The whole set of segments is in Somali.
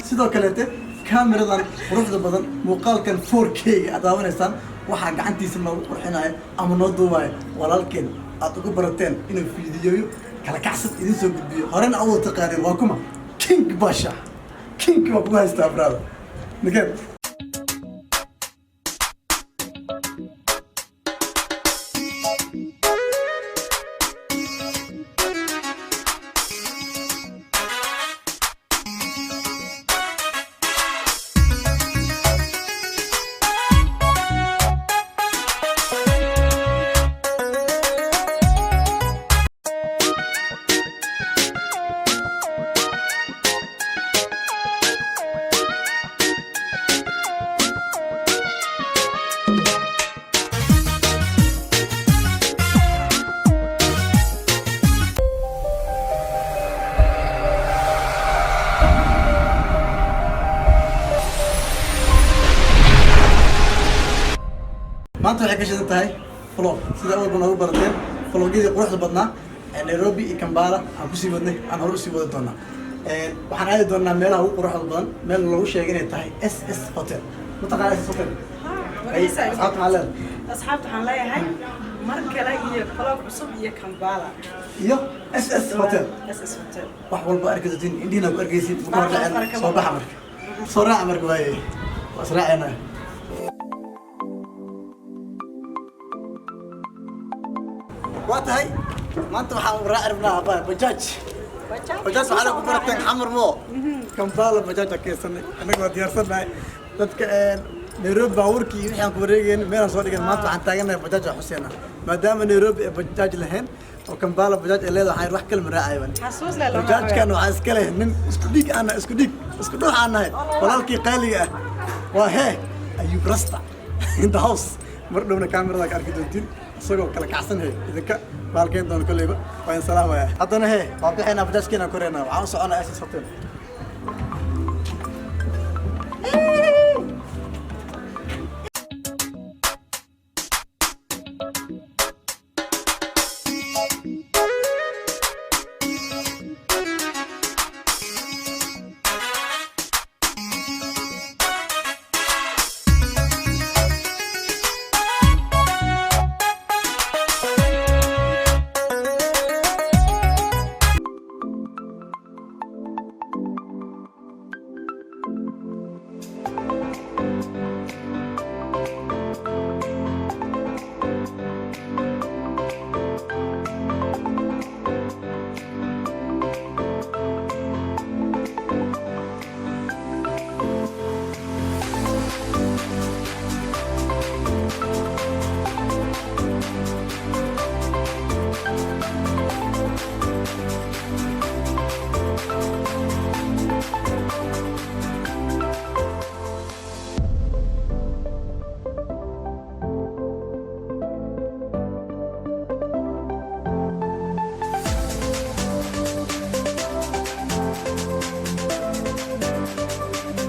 Sidoo kaleete kaamiradan quruxda badan, muuqaalkan 4K aad daawanaysaan, waxaa gacantiisa noogu qurxinaya ama noo duubaya walaalkeen aad ugu barateen inuu fiidiyoyo kala kacsan idin soo gudbiyo, horena aad wada taqaaneen. Waa kuma? King Basha. King waa kugu haystaa, brother. Nikeen. Maanta waxay ka shidan tahay vlog sida awalba noogu barateen, vlogyadii quruxda badnaa ee Nairobi iyo Kampala aan kusii wadnay, aan hore usii wadi doonaa. Waxaan aadi doonaa meelaha ugu quruxda badan, meel lagu sheegay inay tahay SS Hotel. Mataqaana SS Hotel? Asxaabta maxaa leedahay? Asxaabta waxaan leeyahay, mar kale iyo vlog cusub iyo Kampala. Iyo SS Hotel. SS Hotel. Wax walba arki doontiin, indhihiina ku arkaysid. Marka hor dhaceen soo baxa, marka soo raaca, marka waaye waa israaceynaa. Waa tahay, maanta waxaan raaci rabnaa abaa bajaaj. Bajaaj waxaa ku barateen Xamar mo Kampala. Bajaaj aan keensanay, annaga waa diyaarsannahay. Dadka Nairobi baabuurkii iyo wixii aan ku wareegeyn meelaan soo dhigan. Maanta waxaan taaganahay bajaaj aan xuseena, maadaama Nairobi ay bajaaj lahayn oo Kampala bajaaj ay leedahay. Waxaan wax kale ma raacayo. Xasuus leh lama. Bajaajkan waxaa iska leh nin isku dhiig aan isku dhiig isku dhuux aan nahay, walaalkii qaaliga ah waa hee Ayub Rasta in the house. Mar dhowna kaamirada ka arki doontiin isagoo kala kacsan. He, idinka baalkeen doona kolleyba waa in salaamaya. Haddana hee, waa bixinaa, bajaajkeena koreynaa, waxaan u soconaa SS Hotel.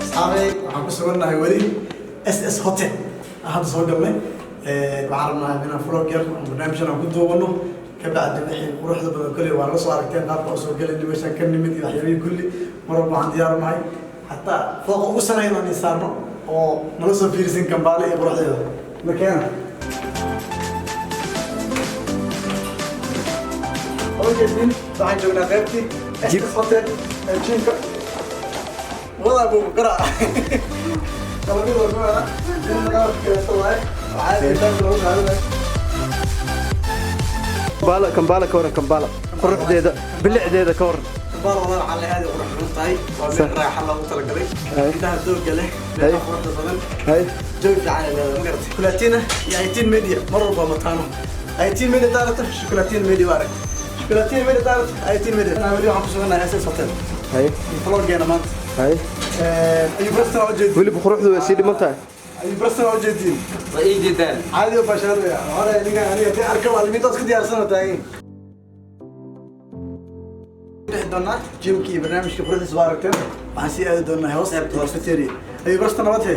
Asxaabay, waxaan ku sugannahay weli SS Hotel aan hadda soo galnay. Waxaan rabnaa inaan vlog yar ama barnaamijkan aan ku duubano. Kabacdi wixii quruxda badan kolley waa la soo aragteen, qaabka usoo galayna, meeshaan ka nimid iyo waxyaabihii kulli. Mar walba waxaan diyaar u nahay xataa fooqa ugu sarreeya inaan saarno oo nala soo fiirisin Kambaale iyo quruxdeeda markeena. Ujeedin, waxaan joognaa qaybtii SS Hotel ee gymka. Wadaa buu garaa qalabida ku wada qalabka kaleeto waaye, waxaa lagu qaadanaya. Kampala, Kampala ka waran, Kampala quruxdeeda, bilicdeeda ka waran. Kampala wallahi waxaa la aad u qurux badan tahay. Waa meel raaxa loogu talagalay indhaha doogga leh, meelaha quruxda badan, jawi fiican ay leedahay. Ma garatay? Shukulatina iyo Itin Media mar walba mataano. Itin Media taarata, Shukulatina Media waa aragtay. Shukulatina Media taarata, Itin Media. Weli waxaan ku sugannahay SS Hotel vloggeena maanta. Ayuu Brastan ujeedin. Weliba quruxdu way sii dhiman tahay. Ayuu Brastan ujeedin. Waa ii jeedaan. Caadi u bashaaraya hore aniga hadii arko waa limitaas ku diyaarsan oo taagan. Bixi doonaa gymkii iyo barnaamijkii quruxdiisa waa aragteen. Waxaan sii aadi doonaa hoos cafeteria. Ayuu Brastan, nabad he.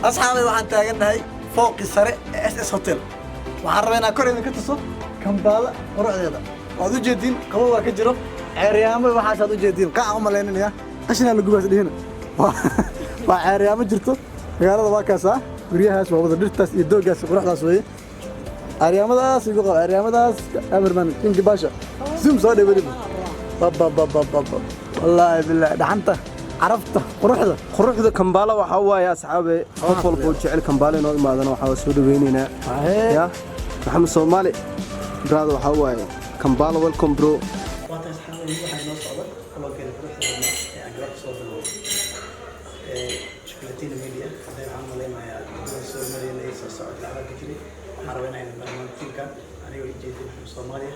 Asxaabay, waxaan taagannahay fooqii sare ee SS Hotel. Waxaan rabaa inaan kor idinka tuso. Kampala quruxdeeda waad u jeediin. Qabo waa ka jiro, ceeryaamo waxaasaad u jeediin, qaca u malaynanaya qashinaa la gubaas dhihina. Waa ceeryaamo jirto magaalada. Waa kaasaa guryahaas, waa wada dhirtaas iyo dooggaas, quruxdaas weeye. Ceeryaamadaas igu qaba, ceeryaamadaas. Cameraman Kingi Basha, zoom soo dhe weliba. Babababababa, wallaahi bilaahi, dhaxanta, carafta, quruxda. Quruxda Kambala waxaa waaye, asxaabe, qof walba oo jecel Kambala inoo imaadana waxaa soo dhaweynaynaa. Ya Maxamed Soomaali brother, waxaa waaye Kambala, welcome bro. Waa tahay asxaabe, waxaa inoo socda vloggeena quruxda badnaa ee aan galabta soo bilowday ee Shukulatina Media. Hadda waxaan malaynayaa dad soo mareynayay, soo socod lacag ka jiray. Waxaan rabaa inaan barnaamij tiimka anigoo ujeedin Maxamed Soomaaliya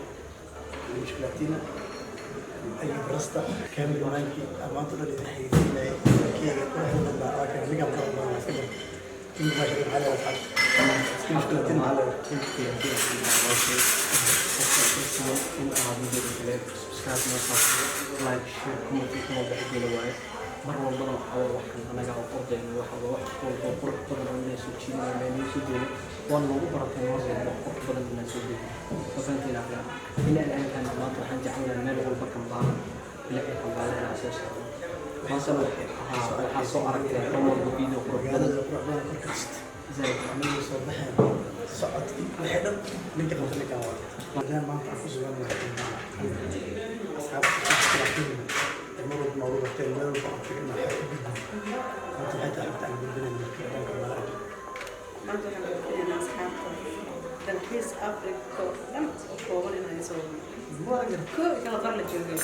iyo Shukulatina iyo Brasta cameramaankii maanta dhan idin xayeysiinayay keega quruxda badnaa. Waa kan ninkan quruxda badan, waa iska bartay. Kingi Basha, maxaa leedahay asxaabta? Shukulatina maxaa leedahay? In aad midda kale subscribe noo saarto, like, share, comment, inta walba xaggeena waaye. Mar walbana waxaa waaye waxaan anaga oo ordayno waxa waa wax walba qurux badan oo inaan soo jiidanayno, inaan soo jeedo. Waan noogu baratay mar walba qurux badan inaan soo jeedo, ma fahanteen aqaan? Ilaa ilaahan maanta waxaan jecelnahay meel walba Kambaala, ilaa Kambaala inaan soo saarno. Maantana waxaa soo aragtay dhan walba video qurux badan. Magaalada qurux badan korka kasta. Zaid. Aniga soo baxeen socodkii wixii dhan ninka qabta ninkan waa maadaama maanta aan ku sugannahay Kampala. Asxaabta Shukulatina ee mar walba noogu barteen meel walba aan tago inaan xog ku gudbino, maanta waxay tahay xogta aan gudbinayno markii dhan Kampala aan joogno. Maanta waxaan gudbinaynaa asxaabta dalxiis Africa oo dhan oo kooban inaan soo wadno, koo kala bar la joogay.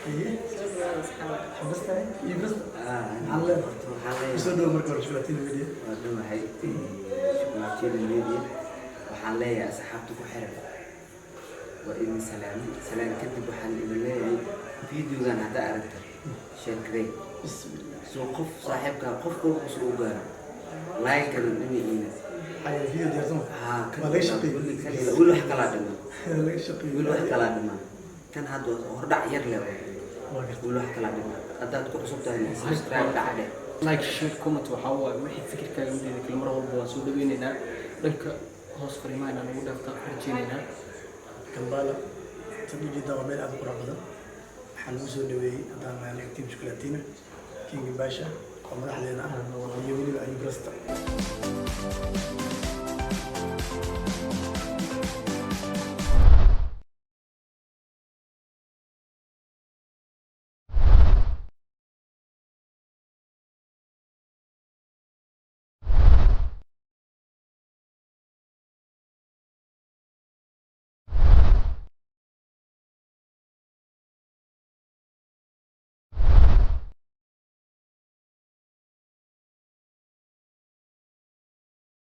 Haye. Soo dhawaada asxaabta. Xabastahay iyo bas maxaa leedahay? Kusoo dhawo marka hore Shukulatina Media. Waa dhawahay Shukulatina Media. Waxaan leeyahay asxaabta ku xiran, waa idin salaamay. Salaan kadib waxaan idin leeyahay videogan haddaa aragta, share garey. Bismillah. Soo qof saaxiibkaa, qof walba soo u gaaro, like-kana dhinaciina. Haya, video diyaarsan. Haa. Waa laga shaqeeyey. Weli wax kalaa dhiman. Laga shaqeeyey. Weli wax kalaa dhiman. Kan hadda hordhac yar leh. Waa gartay. Weli wax kalaa dhiman. Haddaad ku cusub tahay, subscribe dhac dheh. Like, share, comment, waxaa waaye wixii fikirkaaga mideeda kale mar walba waan soo dhaweynaynaa. Dhanka hoos fariimaha inaan ugu dhaafta rajeynaynaa. Kampala sad ujeedaa waa meel aad u qurux badan. Waxaa lagu soo dhaweeyey haddaan nahay anaga team Shukulatina, King Basha oo madaxdeena ah iyo weliba Ayub Rasta.